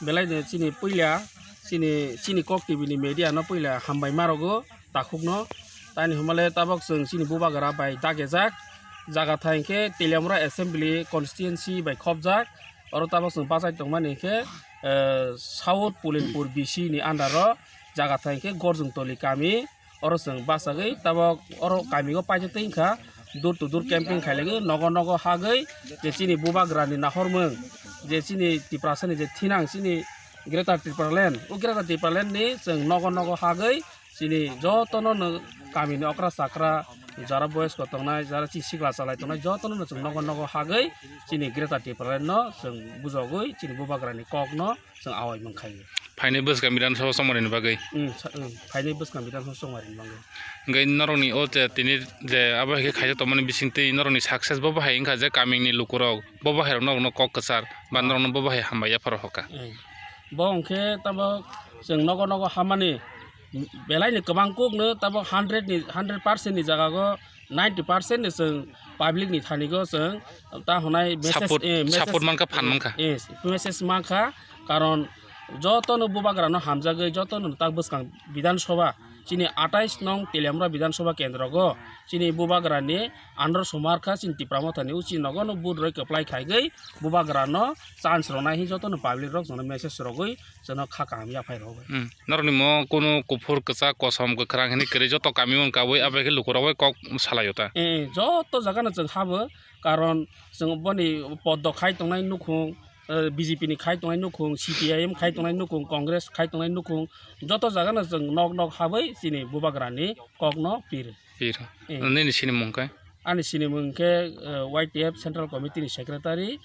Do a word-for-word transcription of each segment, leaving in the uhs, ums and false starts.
Belai de chini puila chini, chini Kok T V ni media no puila hambai ma rogo takhuk no. Tani hwnmale tabok chwng chini bubagra bai dagejak jaga thai hwnkhe Teliamura Assembly Constituency bai khopjak. Oro tabok chwng bachai tongmani hwnkhe, eh, South Pulinpur B C ni under o jaga thai hwnkhe Gorjung Toli kami. Oro chwng bachagwi tabok oro kami o paitotwi wngkha, door to door camping khailagwi nogo nogo hagwi je chini bubagra ni nahormung, je chini Tiprasa ni je thinang chini Greater Tipraland, o Greater Tipraland ni chwng nogo nogo hagwi chini jotono no kami ni okra chakra, jara boyos ko tongnai, jara chini sikla chalai tongnai, jotono no chwng nogo nogo hagwi chini Greater Tipraland no chwng bujogwi chini bubagra ni kok no chwng awai mung khaio. Phainai bwskang Bidhan Sabha chongmani ni bagwi. Hmm, sa-, hmm, phainai bwskang Bidhan Sabha chongmani ni bagwi. Hwnkhe norokni o je tini je abo hai khe khaijak tongmani bisingtwi norokni success bo bahai wngkha je kamini lukurok bo bahai rok norokno kok kwchar ba norokno bo bahai hambai yapharo hoka. Hmm. Bo hwnkhe tabok chwng nogo nogo hamani belai ni kwbang kuk no tabok hundred ni, hundred percent ni jaga go ninety percent ni chwng public ni thani go chwng ta hwnai message, Support, eh, message, support mankha, phan eh, mankha. Eh, message mankha, karon joto no bubagra no hamjagwi joto no tak bwskang Bidhan Sabha chini atais nong Teliamura Bidhan Sabha kendro go chini bubagra ni andro somar kha chini Tipra Motha ni uchi nogo no vote roi kwplai khaigwi bubagra no chance rwnai hi joto no public rok jono message rogwi jono kha kaham yaphai rogwi. Hmm. Norokni mo kunu kuphur, kwchak, kosom, kwkhwrang hwnwi kwrwi joto kami wng kabui abo khe lukurok bai kok salaio ta. Eh, joto jaga no chwng habo, karon chwng boni poddo khai tongnai nukhung, eh, B J P ni khai tongnai nukhung, C P I M khai tongnai nukhung, Congress khai tongnai nukhung, joto jaga no chwng nok nok habwi chini bubagra ni kok no pir. Pir. Eh. Nini sinimung khe? Ani sinimung khe, eh, Y T F Central Committee ni Secretary,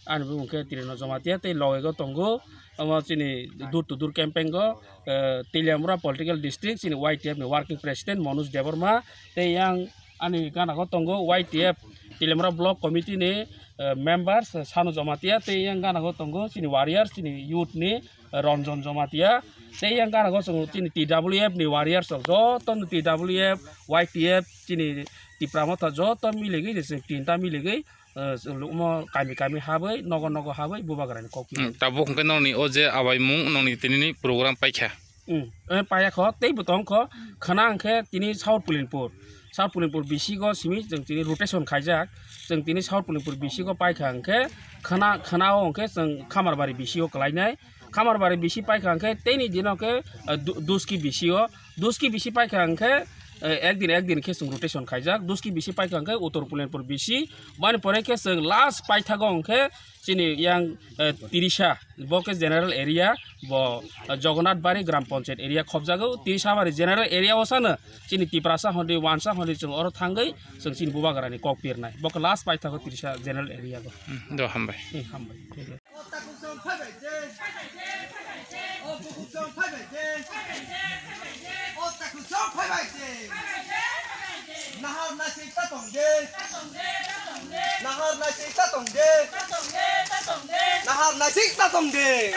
ani bumung khe Tirino Jamatia tei logego tongo, omo chini door to door campaign go, eh, Teliamura Political District chini Y T F ni Working President Manoj Debbarma, tei yang ani gana go tongo Y T F Teliamura Block Committee ni, eh, members, eh, Sanu Jamatia, tei yang gana go tongo chini warriors, chini youth ni, eh, Ranjan Jamatia, tei yang gana go tongo chini T W F ni warriors rok, joto no T W F, Y T F, chini Tipra Motha joto miligwi, chwng tinta miligwi, eh, omo kami kami habwi, nogo nogo habwi bubagrani kok phi. Hmm, tabuk hwnkhe nokni o je awaimung nokni tinini program paikha. Hmm, eh, paya kho, tei bo tong kho, khwna hwnkhe tini South Pulinpur, South Pulinpur B C go simi chwng tini rotation khaijak, chwng tini South Pulinpur B C go paikha hwnkhe khwna, khwna o hwnkhe chwng Khamarbari B C o kwlainai, Khamarbari B C paikha hwnkhe teini dino khe, eh, Du-, Duski B C o, Duski B C paikha hwnkhe, eh, ekdin ekdin khe chwng rotation khaijak, Duski B C paikha hwnkhe Uttor Pulinpur B C, bani pore khe chwng last paithago hwnkhe chini yang, eh, Tirisa, bo khe general area, bo, eh, Jagannath Bari Gram Panchayat area khopjago, Tirisa Bari general area o sano chini Tiprasa hwnwi, wansa hwnwi chwng oro thangwi chwng chini bubagrani kok pirnai, bo khe last paithago Tirisa general area go. Hmm, do hambai. Eh, hambai. O takhuk song phai bai de. O bukhuk song phai bai de. O takhuk song phai bai de. Nahar naisik ta tong de. Nahar naisik ta tong de. Nahar naisik ta tong de.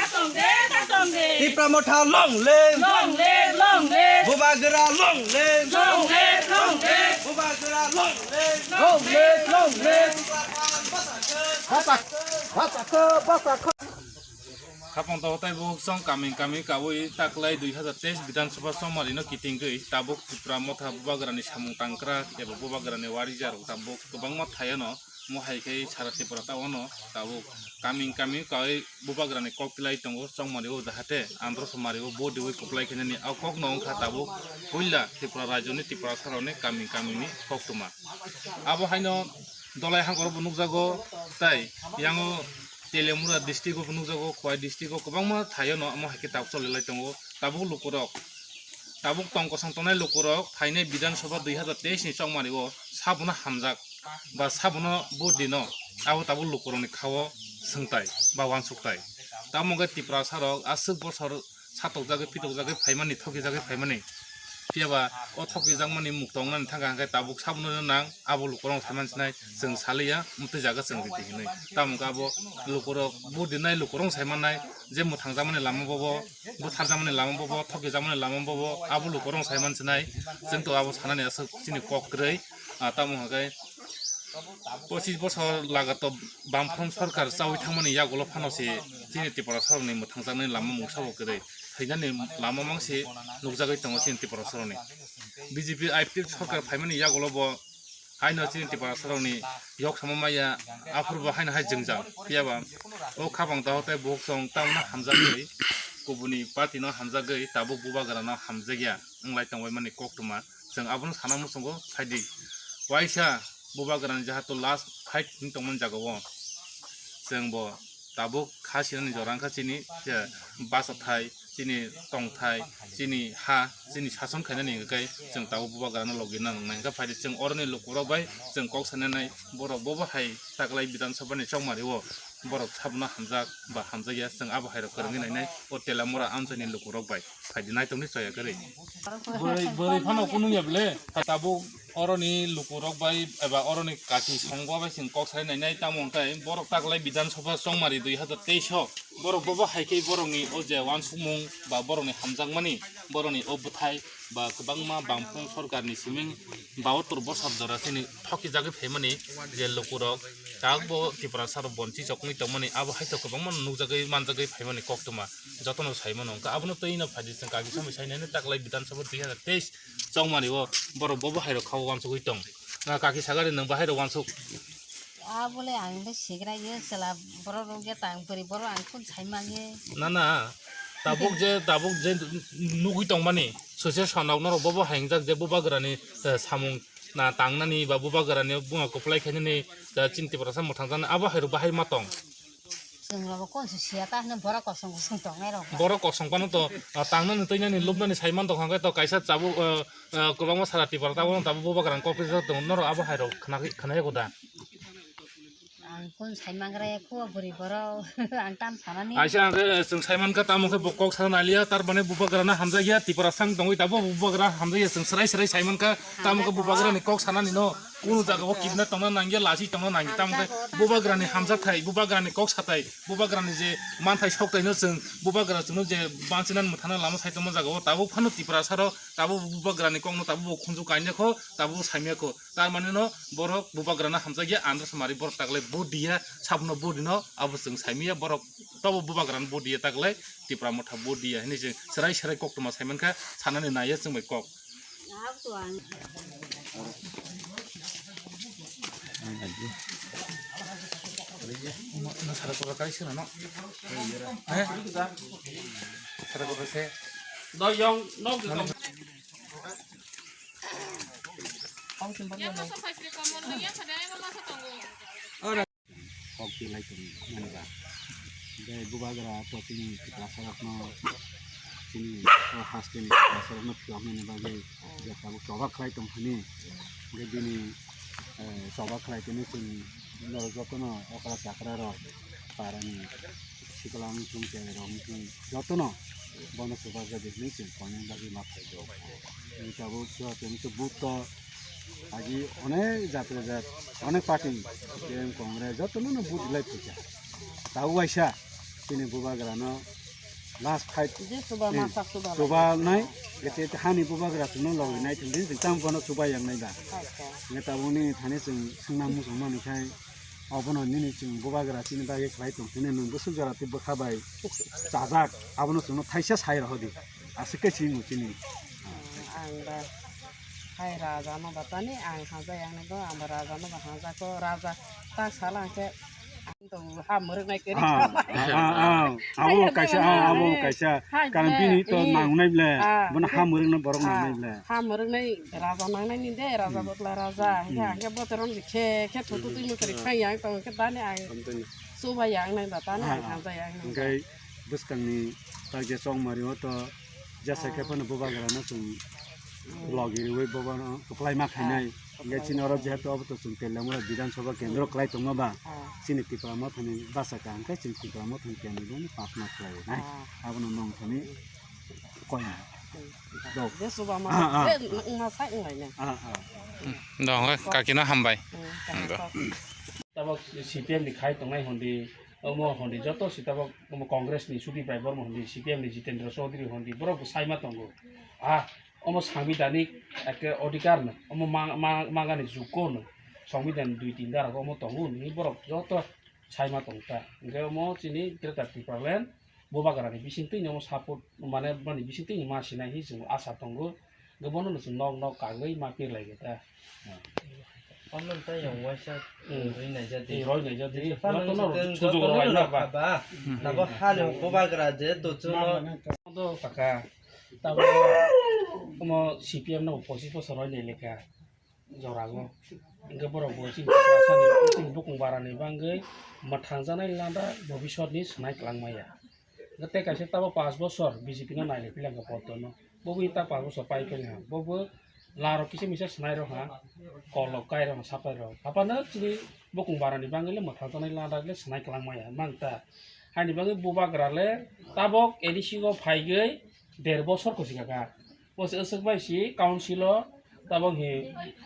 Tipra Motha long live. Long live, long live. Bubagra long live. Long live, long live. Bubagra long live. Long live, long live. Basa khe, basa khe, basa khe. Khapang tongo tei bukhuk song kami kami kaui taklai dui hazar teis Bidhan Sabha chongmari no kitingwi tabuk Tipra Motha bubagrani samung tangkra eba bubagrani warijar tabuk kwbangma thaio no mo hai khe sara Tripura ta ono tabuk kami kami kaui bubagrani kok pilai tongo chongmari o jahate andro somari o bo diwi kwplai khe nani o kok no wngkha tabuk puila Tripura rajyo ni Tiprasa rok ni kami kami ni koktwma abo haino dolai hangkor bo nukjago tei yango Teliamura district o nukjago, Khowai district o kwbangma thaio no omo hai khe tabuk choli lai tongo. Tabuk lukurok, tabuk tong kosong tongnai lukurok phainai Bidhan Sabha dui hazar teis ni chongmani o sabono hamjak ba sabono vote dino abo tabuk lukurokni khao swngtai ba uansuktai. Tamo hwnkhe Tiprasa rok aswk bosor satokjagwi pitokjagwi phaimani, thokijagwi phaimani. Phiyaba o thokijakmani mukto wngnani thangkha hwnkhe tabuk sabono nang abo lukurok saiman sinai chwng saliya, mwtwi jaga chwng ridi hinwi. Tamo hwnkhe abo lukurok vote dinai lukurok saimannai je mwthangjakmani lama bobo, butharjakmani lama bobo, thokijakmani lama bobo abo lukurok saiman sinai. Chwng to abo sanani aswk chini kok kwrwi. Ah, tamo hwnkhe pochis bosor lagato Bamfront sorkar chaui thangmani yagulo phano se Chini Tiprasarokni mwthangjaknai lama mungsa bo kwrwi, thwinani lama mangsi nukjagwi tongo chini Tiprasarokni. B J P I P F sorkar phaimani yagulo bo haino chini Tiprasarokni yok samo maya, aphuru bo haino hai jwngjal. Phiyaba o khabang taho tei buhuk song tamno hamjagwi, kubuni party no hamjagwi tabuk bubagrano hamjakya wnglai tongbaimani koktwma. Chwng abono sana muchungo phaidi. Waisa bubagrani jahato last fight wng tongmani jagao chwng bo tabuk kha sinani jora wngkha chini, je, bachathai, chini tongthai, chini ha, chini sason khainani hwnkhe chwng tabuk bubagrano logi na nangnai. Hwnkhe phaidi chwng oroni lukurok bai chwng kok sananai, borok bobo hai Taklai Bidhan Sabha ni chongmari o borok sabono hamjak ba hamjakya, chwng abo hairok kwrwngwi nainai o Telamura amchaini lukurok bai. Phaidi naitongni choya kwrwi. Bwrwi, bwrwi phano kunu ya bile. Tabuk oroni lukurok bai eba oroni kaki songbo bai chwng kok sai nainai, tamo hwnkhe borok Taklai Bidhan Sabha chongmari dui hazar teis o borok bobo hai khe borokni o je uansukmung ba borokni hamjakmani, borokni o bwthai ba kwbangma bangphru sorkarni siming bahatur bosor jora chini thokijagwi phaimani je lukurok tabukbo Tiprasarok bonchi chokngwi tongmani abo haito kwbangma nukjagwi manjagwi phaimani koktwma jotono saimano. Hwnkhe abono twi no phaidi chwng kaki samwi sainani Taklai Bidhan Sabha dui hazar teis chongmani o borok bobo hairok kha uansugwi tong. Ah, kaki sagari nwng bo hairok uansuk. Ah, bole ang le sigra ye chwla borok rok ya tang pori borok ang kun sai manye. Na, na, tabuk je, tabuk je nugwi tongmani, sose sanok norok bobo haingjak je bubagrani, eh, samung na tangnani ba bubagrani bunga kwplai khainani, da chini Tiprasa mwthangjaknai abo hairok bahai ma tong. Chwng rok bo kon se siya ta hwnwi borok kosong kosong tongnai rok. Borok kosong phano to, ah, tangnani twinani lubnani saiman tong hwnkhe to kaisa tabuk, ah, ah, kwbangma sara Tipra tabuk tabuk bubagrani kok pisa tong norok abo hairok khna-, khnayago da. Ang kun saimangra ya kho bwrwi borok ang tam sanani. Aisa ang khe, eh, chwng saimankha tamo khe bo kok sana naliya, tar mane bubagrana hamjakya, Tiprasa wng tongwi tabuk bubagra hamjakya, chwng swrai swrai saimankha tamo khe bubagrani kok sanani no. Kunu jaga o kidnap tongna nangya, lachi tongna nangya, tamo khe bubagrani hamjakthai, bubagrani kok sathai, bubagrani je manthai sokthai no chwng bubagra chwngno je banchinan mwthana lama sai tongma jaga o tabuk phano Tiprasa rok tabuk bubagrani kokno tabuk bo khunju kainakho, tabuk bo saimyakho. Tar mane no borok bubagrana hamjakya, andro samari borok taklai vote diya, sabno vote dino, abo chwng saimya borok tobo bubagrana vote diya taklai Tipra motha vote diya hinwi chwng serai serai koktwma saimankha sanani naiya chwng bai kok. Kok tilai tong mani ba. Tei bubagra to chini Tiprasa rokno, chini o haste ni Tiprasa rokno phiyok nani bagwi je tabuk choba khlai tong thani. Hwnkhe bini, eh, choba khlai tini chwng norok jotono okra chakra rok, parani sikla wngthung, chwrai rok wngthung, jotono bono chubagra di hinwi chwng tongnani bagwi ma phaio. Tini tabuk chwng tini chwng buk to agi onek jat rajak, onek party, T M, Congress, jotono no vote rilai phaikha. Tabuk waisa chini bubagrano last fight, je chuba, eh, masa chuba chuba lai nai, ete hani bubagra chwngno logi nai thwng di, chwng tamo bono chuba yang nai ba. Acha. Nge tabuk nini thani chwng swngna muchung mani khai, obono nini chwng bubagra chini bagwi khlai tong phini nwng bwswk jora tei bwkha bai chajak, abono chwngno thaisa sai rohodi. Aswk khe chini chini. Ang ba hai raja no ba tani ang haja yang ni bo, ang ba raja no ba haja ko, raja ta sala ang khe. Ang tong ha mwrwknai kwrwi. Ah, ah, ah. Abo kaisa, ah, abo kaisa. Hai, karon bini to nangnai ble. Ah, bono ha mwrwkno borok nangnai ble. Ha mwrwknai raja nangnai ni de, raja bwkla raja. Hingke hingke botorong khe khe thutu twi mwkhri phai yang tong khe tani ang. Chuba yang nai ba tani ang hamja yang nai. Hingke bwskangni ta je chongmari o to jesa khe phano bubagra no chwng logi riwi bobono kwplai ma khainai. Hingke chini oro jehetu obo to chwng Teliamura Bidhan Sabha kendro kwlai tongma ba, chini Tipra Mothani basa kaham khe chini Tipra Mothani kendro bini pasma kwlai nai. Abono nong thani koi na. Do. Je chuba ma, ah, ah, je wngma sai wnglainai. Ah, ah. Do, hingke kakino hambai. Hmm, kakino do. Tabok C P M ni khai tongnai hondi, omo hondi joto si tabok omo Congress ni Sudip Rai Borma hondi, C P M ni Jitendra Chaudhary hondi, borok bo sai ma tongo. Ah, omo sangbidhanik ekhe odhikar no, omo ma-, ma-, magani jukko no, sangbidhan dui tin dara omo tongo, ni borok joto Sai ma tong ta. Hingke omo chini Greater Tipraland bubagrani bisingtwi ni omo support, mane boni bisingtwi ni ma sinai hi chwng asa tongo. Hingke bono no chwng nok nok kagwi ma pirlai ge ta. Omo tei yang waisa Hmm. roi naijak di. Roi naijak di. Jotono Jotono sujuk jotono roi na ba. Ba. Hmm. Nabo hani bubagra je to chwngno. Omo to kaka. Tabo omo C P M no pochis bosor roi nai lekha. Jorago. Hingke borok bo chini tiprasani, chini bukung barani bagwi mwthangjaknai lada bobiswtni swnai kwlangmaya. Hingke tei kaisa tabo panch bosor B J P no nailai philangkha potono. Bobo ta panch bosor pai philha. Bobo larok kisa misa swnai rokha, kolok kai rokha, sapai rok. Haphano chini bukung barani bagwi le mwthangjaknai lada le swnai kwlangmaya mang ta. Haini bagwi bubagra le tabok A D C o phaigwi der bosor kosi kaka. Bo se aswk bai si council o tabok hi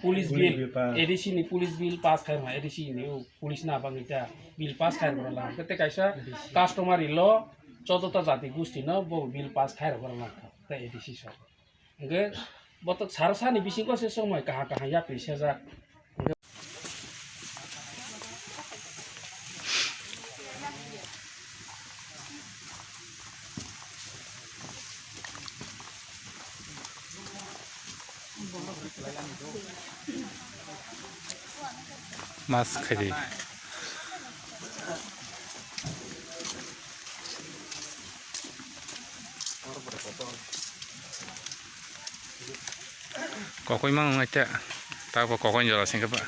police Police bill, bill pass. A D C ni police bill pass khai ma, A D C ni o police na bagwi ta bill pass khai rwla. Kete kaisa customary law choddo ta jati gusti no bo bill pass khai rwla ta A D C so. Hingke bo to sara sani bisingo se somoi kaham kaham yapri sejak. Mas khaidi. Kokoi mang ngai te, ta bo kokoi jora singke ba.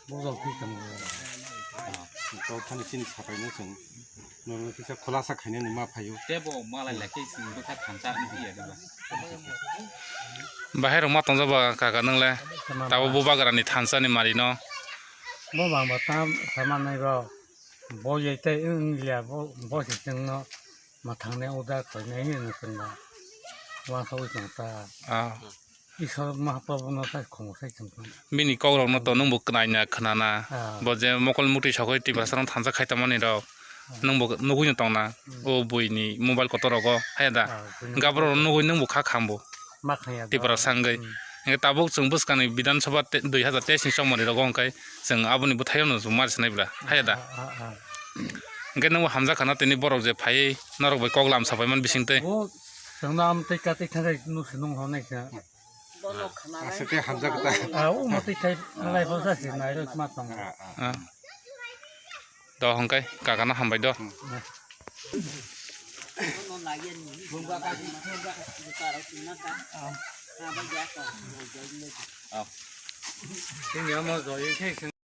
Bojol khe chwng, ah, kok thani chini sapai no chwng, nono kisa khulasa khainani ma phaio. Tebo malai lai khe chwng bwkha thansa wngya diba. Bahai rok ma tongjak ba kaka nwngle? Tama tabo ba. Bubagrani thansa ni mari no. Bo bang ba tam sama nai rok. Bo ye tei wngya bo, bo se chwngno mwthangni uda koinai hinwi chwngno uansugwi chwng ta. Ah. Isor Mahaprabhuno sai khungo sai chwng ta. Bini kokrokno to nwngbo knaina, khnana. Ah. Bo je mokol muktwi sokoi Tiprasarok thansa khai tongmani rok. Ah. Nwngbo nugwino tongna. Hmm. O buini mobile kotor rogo, haya da? Ah, buini Gabro mobile nugwi nwngbo kha khambo. Ma khaya da. Tiprasa wngwi. Hmm. Hingke tabuk chwng bwskangni Bidhan Sabha te-, dui hazar teis ni chongmani rogo hingke chwng aboni bwthaino chwng mar sinai bwla, haya da? Ah, ah, ah. Hingke nwngbo hamjak khana tini borok je phaiwi norok bai kok lam sapai man bising tei. Bo chwngno am tei ka tei thangkhai nung se nung hwnwi kha. Bono khna Asa nai tei hamjak ta. Ah, o mo tei thai lai bo sa se nai rok ma tong. Ah, ah. Ah. Do hingke kakano hambai do. Hmm.